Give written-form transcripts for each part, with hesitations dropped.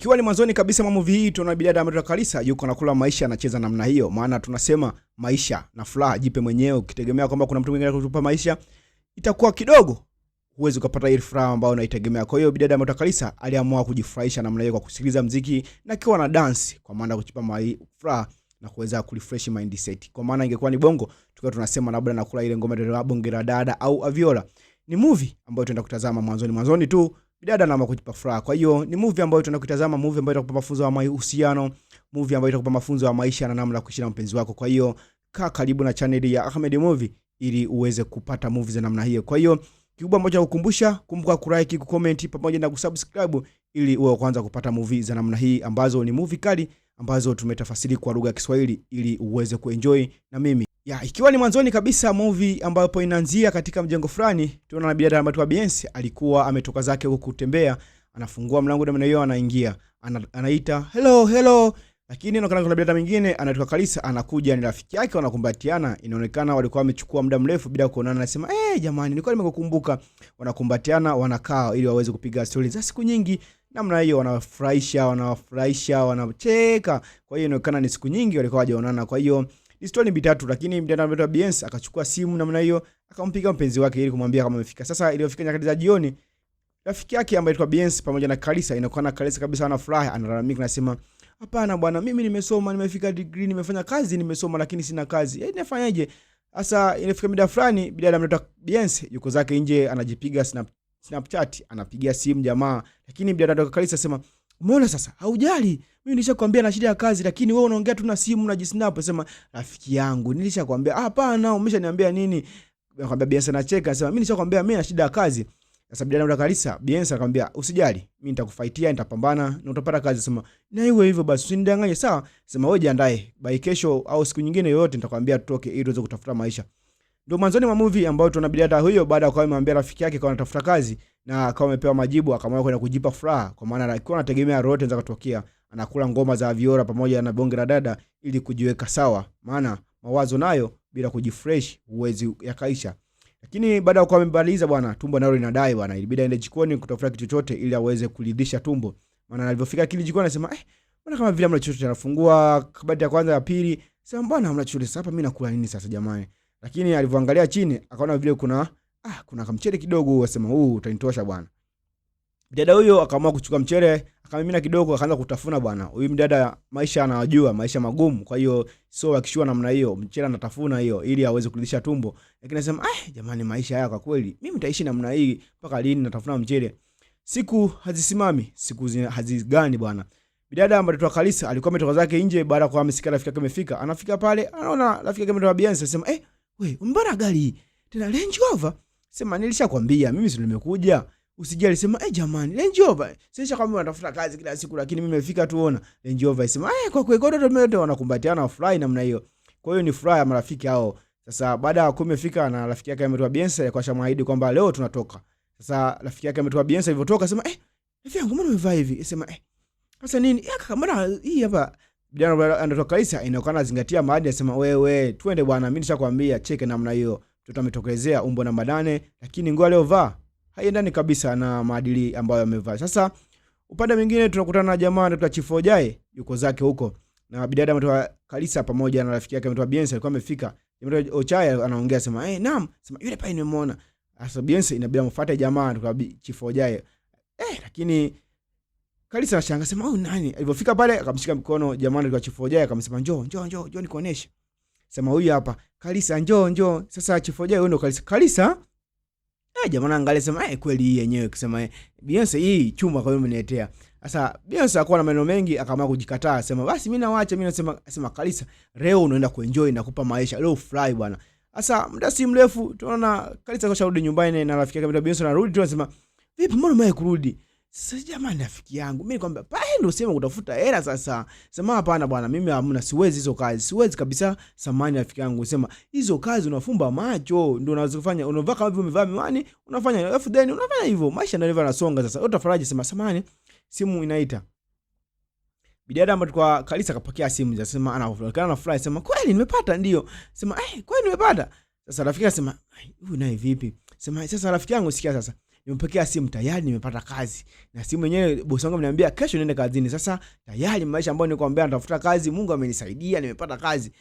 Ikiwa ni mwanzoni kabisa mwa movie hii, tunaona bidada ametoka Kalisa yuko anakula maisha, anacheza namna hiyo, maana tunasema maisha na furaha jipe mwenyewe. Ukitegemea kwamba kuna mtu mwingine kutupa maisha, itakuwa kidogo huwezi ukapata ile furaha ambayo unaitegemea. Kwa hiyo bidada ametoka Kalisa aliamua kujifurahisha namna hiyo kwa kusikiliza mziki na akiwa na dance, kwa maana kujipa furaha na kuweza kurefresh mindset. Kwa maana ingekuwa ni bongo, tukiwa tunasema labda nakula ile ngoma ya bonge la dada au aviola. Ni movie ambayo tunaenda kutazama mwanzoni mwanzoni tu bidada na kujipa furaha. Kwa hiyo ni movie ambayo tunaenda kutazama, movie ambayo itakupa mafunzo ya mahusiano, movie ambayo itakupa mafunzo ya maisha na namna ya kuishi na mpenzi wako. Kwa hiyo kaa karibu na channel ya Ahmed Movie ili uweze kupata movie za namna hiyo. Kwa hiyo kikubwa ambacho kukumbusha, kumbuka kulike, kucomment pamoja na kusubscribe ili uwe wa kwanza kupata movie za namna hii ambazo ni movie kali ambazo tumetafasiri kwa lugha ya Kiswahili ili uweze kuenjoy na mimi. Ya, ikiwa ni mwanzoni kabisa movie ambapo inaanzia katika mjengo fulani, tunaona bidada ambaye Beyonce alikuwa ametoka zake huko kutembea, anafungua mlango namna hiyo, anaingia, anaita hello hello, lakini inaonekana kuna bidada mwingine anatoka Kalisa anakuja, ni rafiki yake, wanakumbatiana. Inaonekana walikuwa wamechukua muda mrefu bila kuonana, anasema jamani, nilikuwa nimekukumbuka. Wanakumbatiana, wanakaa ili waweze kupiga stori za siku nyingi namna hiyo, wanafurahisha wanafurahisha, wanacheka. Kwa hiyo inaonekana ni siku nyingi walikuwa hawajaonana, kwa hiyo ni stori mitatu, lakini mdada anaitwa Beyonce akachukua simu namna hiyo akampiga mpenzi wake ili kumwambia kama amefika. Sasa iliyofika nyakati za jioni, rafiki yake ambaye alikuwa Beyonce pamoja na Kalisa, inakuwa Kalisa kabisa ana furaha, analalamika anasema, hapana bwana, mimi nimesoma, nimefika degree, nimefanya kazi, nimesoma lakini sina kazi. Nifanyaje? Sasa inafika muda fulani, bidada anaitwa Beyonce yuko zake nje anajipiga Snapchat, anapigia simu jamaa, lakini bidada anaitwa Kalisa asema, umeona sasa, haujali. Mimi nilishakwambia na shida ya kazi, lakini wewe unaongea tu na simu na jisnap. Sema rafiki yangu, nilishakwambia. Hapana, umeshaniambia nini? Nakwambia Beyonce anacheka, sema mimi nilishakwambia mimi na shida ya kazi. Sasa bidada anaitwa Kalisa, Beyonce akamwambia usijali, mimi nitakufaitia, nitapambana na utapata kazi. Sema na iwe hivyo basi, usinidanganye sawa? Sema wewe jiandae, by kesho au siku nyingine yoyote nitakwambia tutoke ili tuweze kutafuta maisha. Ndio mwanzoni mwa movie ambayo tunaona bidada huyo baada ya kuwa amemwambia rafiki yake kwa anatafuta kazi na akawa amepewa majibu, akaamua kwenda kujipa furaha, kwa maana alikuwa anategemea lolote linaweza kutokea. Anakula ngoma za Viora pamoja na bonge la dada ili kujiweka sawa, maana mawazo nayo bila kujifresh huwezi yakaisha. Lakini baada ya kuwa amemaliza bwana, tumbo nalo linadai bwana, ilibidi aende jikoni kutafuta kitu chochote ili aweze kuridhisha tumbo. Maana alivyofika kile jikoni anasema, mbona kama vile hamna chochote. Anafungua kabati ya kwanza, ya pili, sema mbona hamna chochote sasa, hapa mimi nakula nini sasa jamani? Lakini alivyoangalia chini akaona vile kuna kamchele kidogo, akasema huu utanitosha bwana. Mdada huyo akaamua kuchukua mchele akamimina kidogo, akaanza kutafuna bwana. Huyu mdada maisha anajua, maisha magumu, kwa hiyo sio akishua namna hiyo, mchele anatafuna hiyo ili aweze kuridhisha tumbo. Lakini anasema jamani, maisha haya kwa kweli, mimi nitaishi namna hii mpaka lini? Natafuna mchele. Siku hazisimami, siku hazigani bwana. Bidada ambaye anaitwa Kalisa alikuwa ametoka zake nje baada ya kuwa amesikia rafiki yake amefika. Anafika pale, anaona rafiki yake ametoka Beyonce, anasema we, mbona gari tena Range Rover? Sema nilishakwambia mimi si nimekuja. Usijali, sema jamani, Range Rover. Sasa kwambia unatafuta kazi kila siku lakini mimi nimefika tu ona Range Rover. Sema kwa kweli kwa ndio wanakumbatiana furahi namna hiyo. Kwa hiyo ni furaha ya marafiki hao. Sasa baada ya kumefika na rafiki yake ametoa Beyonce alikuwa shamahidi kwamba leo tunatoka. Sasa rafiki yake ametoa Beyonce alivyotoka sema rafiki yangu mbona umevaa hivi? Sema sasa nini? Ya kaka, mbona hii hapa bidada anatoka Kalisa inaonekana zingatia maadili, anasema wewe twende bwana, mimi nishakwambia cheke namna hiyo. Mtoto ametokezea umbo namba 8, lakini nguo aliyovaa haiendani kabisa na maadili ambayo amevaa. Sasa upande mwingine tunakutana na jamaa anaitwa Chifu Ojae yuko zake huko na bidada ametoka Kalisa pamoja na rafiki yake ametoka Beyonce alikuwa amefika. Jamaa Ojae anaongea sema naam, sema yule pale nimemuona. Sasa Beyonce inabidi amfuate jamaa anatoka Chifu Ojae. Lakini Kalisa anashangaa sema huyu nani? Alipofika pale akamshika mkono jamaa alikuwa Chifu Ojae akamsema njoo njoo njoo njoo nikuoneshe. Sema huyu hapa. Kalisa njoo njoo. Sasa Chifu Ojae huyu ndo Kalisa. Kalisa? Jamaa angalia sema kweli hii yenyewe kusema Beyonce hii chuma kwa hiyo umeniletea. Sasa Beyonce hakuwa na maneno mengi akaamua kujikataa sema basi mimi nawaacha mimi nasema sema Kalisa leo unaenda kuenjoy na kupa maisha leo fly bwana. Sasa muda si mrefu tunaona Kalisa kasharudi nyumbani na rafiki yake Beyonce anarudi tu anasema vipi mbona umewahi kurudi? Sasa jamani, rafiki yangu mimi nikwambia pale ndio sema kutafuta hela sasa. Sema hapana bwana, mimi hamna, siwezi hizo kazi. Siwezi kabisa. Samani rafiki yangu, sema hizo kazi unafumba macho ndio unaweza kufanya. Unavaa kama vile umevaa miwani, unafanya alafu then unafanya hivyo. Maisha ndio hivyo yanasonga sasa. Utafaraji sema samani, simu inaita. Bidada ambaye kwa Kalisa akapokea simu, sema anaonekana na furaha, sema kweli nimepata, ndio. Sema kweli nimepata. Sasa rafiki akasema huyu naye vipi? Sema sasa rafiki yangu sikia sasa. Nimepokea simu tayari nimepata kazi. Na simu yenyewe bosi wangu ameniambia kesho niende kazini. Sasa tayari maisha ambayo nilikwambia natafuta kazi, Mungu amenisaidia nimepata kazi.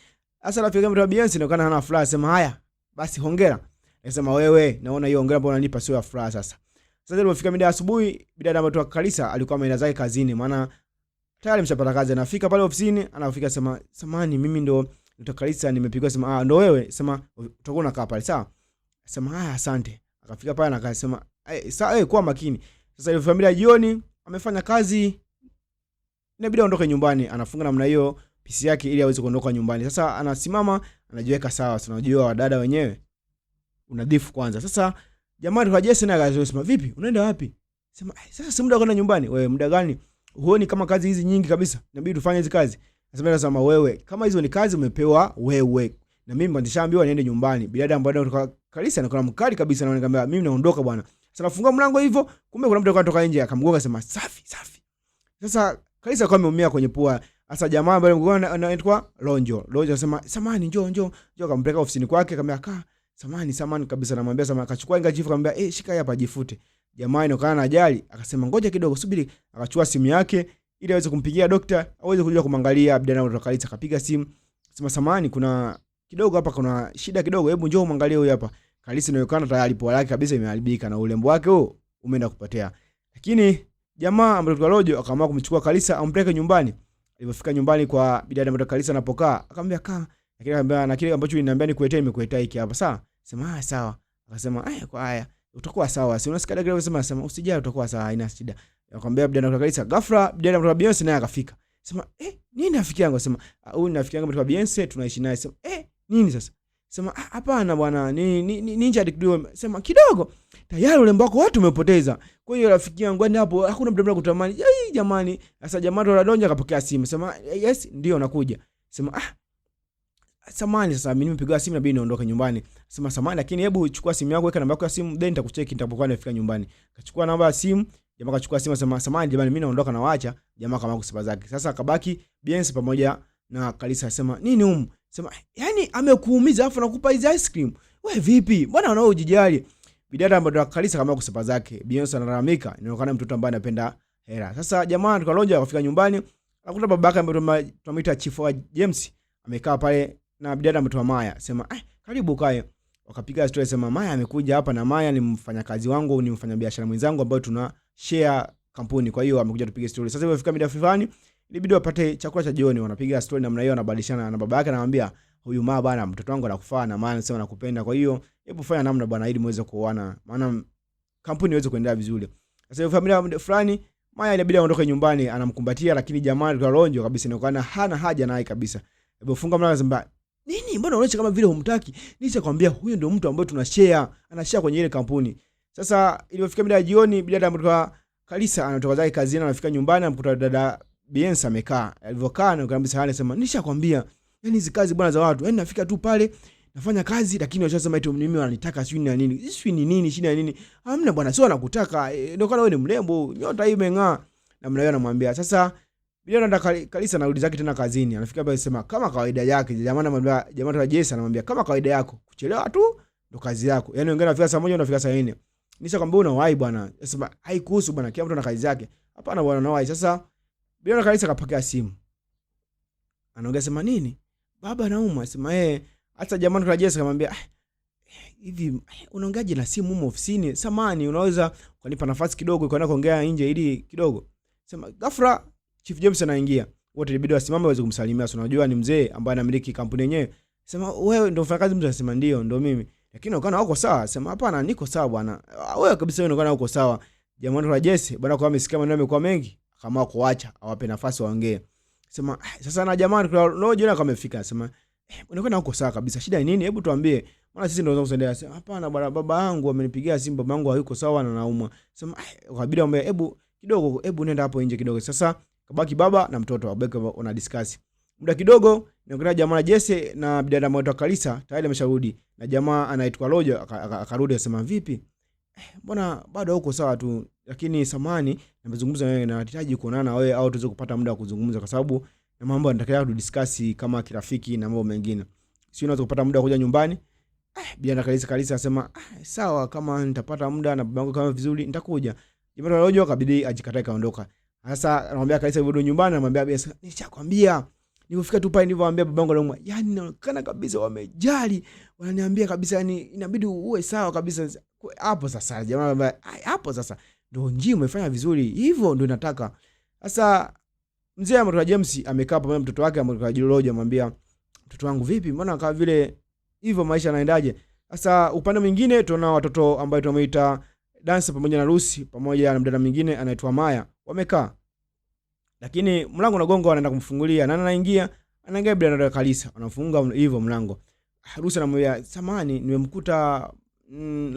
Sasa rafiki yangu Beyonce inaonekana hana furaha, sema haya, basi hongera. Nasema wewe, naona hiyo hongera ambayo unanipa sio ya furaha sasa. Sasa ilipofika mida asubuhi, bidada ambaye Kalisa alikuwa ameenda zake kazini, maana tayari ameshapata kazi. Anafika pale ofisini, anafika sema, "Samani, mimi ndo nitoka Kalisa nimepigwa." Sema, "Ah, ndo wewe." Sema, "Utakuwa unakaa pale, sawa?" Sema, "Haya, asante." Akafika pale na akasema, "Eh, sawa, eh, kuwa makini." Sasa ilipofika mida jioni, amefanya kazi, inabidi aondoke nyumbani. Anafunga namna hiyo PC yake ili aweze kuondoka nyumbani. Sasa anasimama, anajiweka sawa. Sasa unajua wadada wenyewe unadhifu kwanza. Sasa jamani, kwa Jesse naye akasema, "Vipi, unaenda wapi?" Sema, "Sasa si muda kwenda nyumbani." "Wewe muda gani? Huoni kama kazi hizi nyingi kabisa? Inabidi tufanye hizi kazi." Nasema, "Wewe, kama hizo ni kazi umepewa wewe. Na mimi nishaambiwa niende nyumbani." Bidada ambaye kutoka Kalisa anakuwa mkali kabisa na ananiambia, "Mimi naondoka bwana." Sasa nafungua mlango hivyo, kumbe kuna mtu alikuwa anatoka nje akamgonga akasema, "Safi, safi." Sasa Kalisa akawa ameumia kwenye pua. Sasa jamaa ambaye mgonga anaitwa Lonjo. Lonjo anasema, "Samani, njoo njoo." Njoo akampeleka ofisini kwake akamwambia, "Kaa." Samani, samani kabisa namwambia samani. Akachukua handkerchief akamwambia, "Eh, shika hapa jifute." Jamaa inaonekana na ajali, akasema ngoja kidogo subiri. Akachukua simu yake ili aweze kumpigia dokta, aweze kujua kumwangalia bidada kutoka Kalisa. Akapiga simu, sema samani, kuna kidogo hapa, kuna shida kidogo, hebu njoo muangalie huyu hapa. Kalisa inaonekana tayari pua lake kabisa imeharibika na urembo wake huo umeenda kupotea. Lakini jamaa ambaye kutoka Rojo akaamua kumchukua Kalisa ampeleke nyumbani. Alipofika nyumbani kwa bidada ambaye Kalisa anapokaa, akamwambia kaa. Lakini akamwambia na kile ambacho uliniambia nikuletee nimekuletea hiki hapa, sawa? Sema ah, sawa. Akasema eh, kwa haya utakuwa sawa. Si unasikia daktari anasema, sema usijali utakuwa sawa, haina shida. Akamwambia bidada kutoka Kalisa. Ghafla bidada kutoka Beyonce naye akafika. Sema eh, nini rafiki yangu? Sema huyu ni rafiki yangu kutoka Beyonce tunaishi naye. Sema eh, nini sasa? Sema hapana bwana, ni ninja kidogo. Sema kidogo. Tayari urembo wako wote umepoteza. Kwa hiyo rafiki yangu, yani hapo hakuna mtu kutamani. Yai jamani. Sasa jamaa ndo Donja akapokea simu. Sema yes, ndio nakuja. Sema ah, samani sasa mimi nimepigiwa simu inabidi niondoke nyumbani. Sema samani, lakini hebu chukua simu yako, weka namba yako ya simu, then nitakucheki nitapokuwa nimefika nyumbani. Kachukua namba ya simu, jamaa kachukua simu sema samani jamani, mimi naondoka na waacha. Jamaa kama kusipa zake. Sasa akabaki Beyonce pamoja na Kalisa. Sema nini humu? Sema yani amekuumiza afu nakupa hizi ice cream. Wewe vipi? Mbona unao ujijali? Bidada ambaye Kalisa kama kusipa zake. Beyonce analalamika, inaonekana mtoto ambaye anapenda hela. Sasa jamaa tukalonja akafika nyumbani, akakuta babake ambaye tunamuita Chief wa James amekaa pale na bidada ametoa Maya. Sema eh, karibu kae. Wakapiga story, sema Maya amekuja hapa na Maya ni mfanyakazi wangu, ni mfanyabiashara mwenzangu ambaye tuna share kampuni. Kwa hiyo amekuja tupige story. Sasa ilipofika mida fulani ilibidi wapate chakula cha jioni, wanapiga story namna hiyo, wanabadilishana na baba yake anamwambia huyu ma bana, mtoto wangu anakufaa na maana anasema nakupenda. Kwa hiyo hebu fanya namna bwana ili muweze kuoana, maana kampuni iweze kuendelea vizuri. Sasa hiyo familia fulani Maya inabidi aondoke nyumbani, anamkumbatia lakini jamaa alikuwa ronjo kabisa, inaonekana hana haja naye kabisa. Hebu funga mlango, sema nini, mbona unaonyesha kama vile humtaki? Nishakwambia huyo ndio mtu ambaye tuna share, ana share kwenye ile kampuni. Sasa ilipofika mida ya jioni, bidada ametoka Kalisa anatoka zake kazini, anafika nyumbani anamkuta dada Beyonce amekaa. Alivyokaa na kabisa hali sema nishakwambia, yani hizi kazi bwana za watu, yani nafika tu pale nafanya kazi lakini washasema eti mimi wananitaka sijui na nini. Sijui ni nini, shida nini? Hamna bwana, sio anakutaka. Ndio kana wewe ni mrembo, nyota hii imeng'aa. Namna hiyo anamwambia. Sasa Bidada ndo Kalisa anarudi zake tena kazini. Anafika pale sema kama kawaida yake. Jamaa anamwambia, jamaa wa Jesse anamwambia kama kawaida yako, kuchelewa tu ndo kazi yako. Yaani wengine wanafika saa 1 unafika saa 4. Nishakwambia unawahi bwana. Sema haikuhusu bwana, kila mtu ana kazi yake. Hapana bwana, unawahi. Sasa Bidada Kalisa kapokea simu. Anaongea sema nini? Baba nauma. Sema eh, hata jamaa wa Jesse akamwambia hivi unaongeaje na simu humo ofisini? Samani, unaweza kunipa nafasi kidogo kwenda kuongea nje ili kidogo. Sema ghafla Chief James anaingia. Wote ilibidi wasimame waweze kumsalimia. So unajua ni mzee ambaye anamiliki kampuni yenyewe. Sema wewe ndio mfanyakazi mtu? Anasema ndio, ndio mimi. Lakini unaona uko sawa? Sema hapana, niko sawa bwana. Wewe kabisa wewe unaona uko sawa. Jamani wa Jesse bwana kwa amesikia maneno yamekuwa mengi, akaamua kuacha awape nafasi waongee. Sema sasa na jamani kuna no jiona kama amefika. Sema unaona uko sawa kabisa. Shida ni nini? Hebu tuambie. Maana sisi ndio tunaweza kusaidia. Sema hapana bwana, baba yangu amenipigia simu, baba yangu hayuko sawa na naumwa. Sema ukabidi amwambie hebu kidogo, hebu nenda hapo nje kidogo. Sasa kabaki baba na mtoto wabeki wana discuss. Muda kidogo nikaona jamaa Jesse na bidada mmoja Kalisa tayari amesharudi na jamaa anaitwa Rojo akarudi akasema vipi? Mbona bado huko sawa tu, lakini samani nimezungumza wewe na nahitaji kuonana na wewe au tuweze kupata muda wa kuzungumza kwa sababu na mambo nataka tu discuss kama kirafiki na mambo mengine. Sio unaweza kupata muda wa kuja nyumbani? Bibi Kalisa Kalisa anasema sawa, kama nitapata muda na babangu kama vizuri nitakuja. Jamaa Rojo akabidi ajikatae kaondoka. Sasa anamwambia Kalisa rudi nyumbani, anamwambia bibi, nishakwambia nilipofika tu pale nilivyoambia babangu anaumwa, yani inaonekana kabisa wamejali, wananiambia kabisa yani inabidi uwe sawa kabisa. Hapo sasa jamaa, hapo sasa ndio njia umefanya vizuri, hivyo ndio nataka. Sasa mzee ametoka James amekaa pamoja na mtoto wake ametoka Rojo, amwambia mtoto wangu vipi, mbona kama vile hivyo maisha yanaendaje? Sasa upande mwingine tunaona watoto ambao tunamuita Dansa pamoja na Lucy pamoja na mdada mwingine anaitwa Maya wamekaa, lakini mlango unagonga, wanaenda kumfungulia. Nani anaingia? Anaingia bila dada Kalisa, wanafunga hivyo mlango. Lucy anamwambia samani, nimemkuta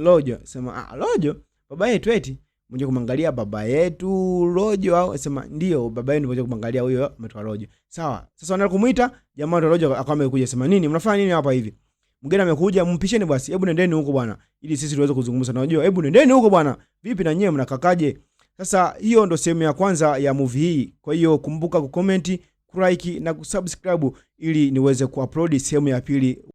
Rojo. Sema Rojo baba yetu eti mmoja kumwangalia baba yetu Rojo au sema ndio baba yenu mmoja kumwangalia huyo ametoka Rojo. Sawa. Sasa wanaenda kumuita jamaa wa Rojo akawa amekuja, sema nini mnafanya nini hapa hivi? Mgeni amekuja, mpisheni basi. Hebu nendeni huko bwana, ili sisi tuweze kuzungumza. Unajua, hebu nendeni huko bwana. Vipi na nyewe mnakakaje? Sasa hiyo ndo sehemu ya kwanza ya movie hii. Kwa hiyo kumbuka kucomment, kulike na kusubscribe ili niweze kuupload sehemu ya pili.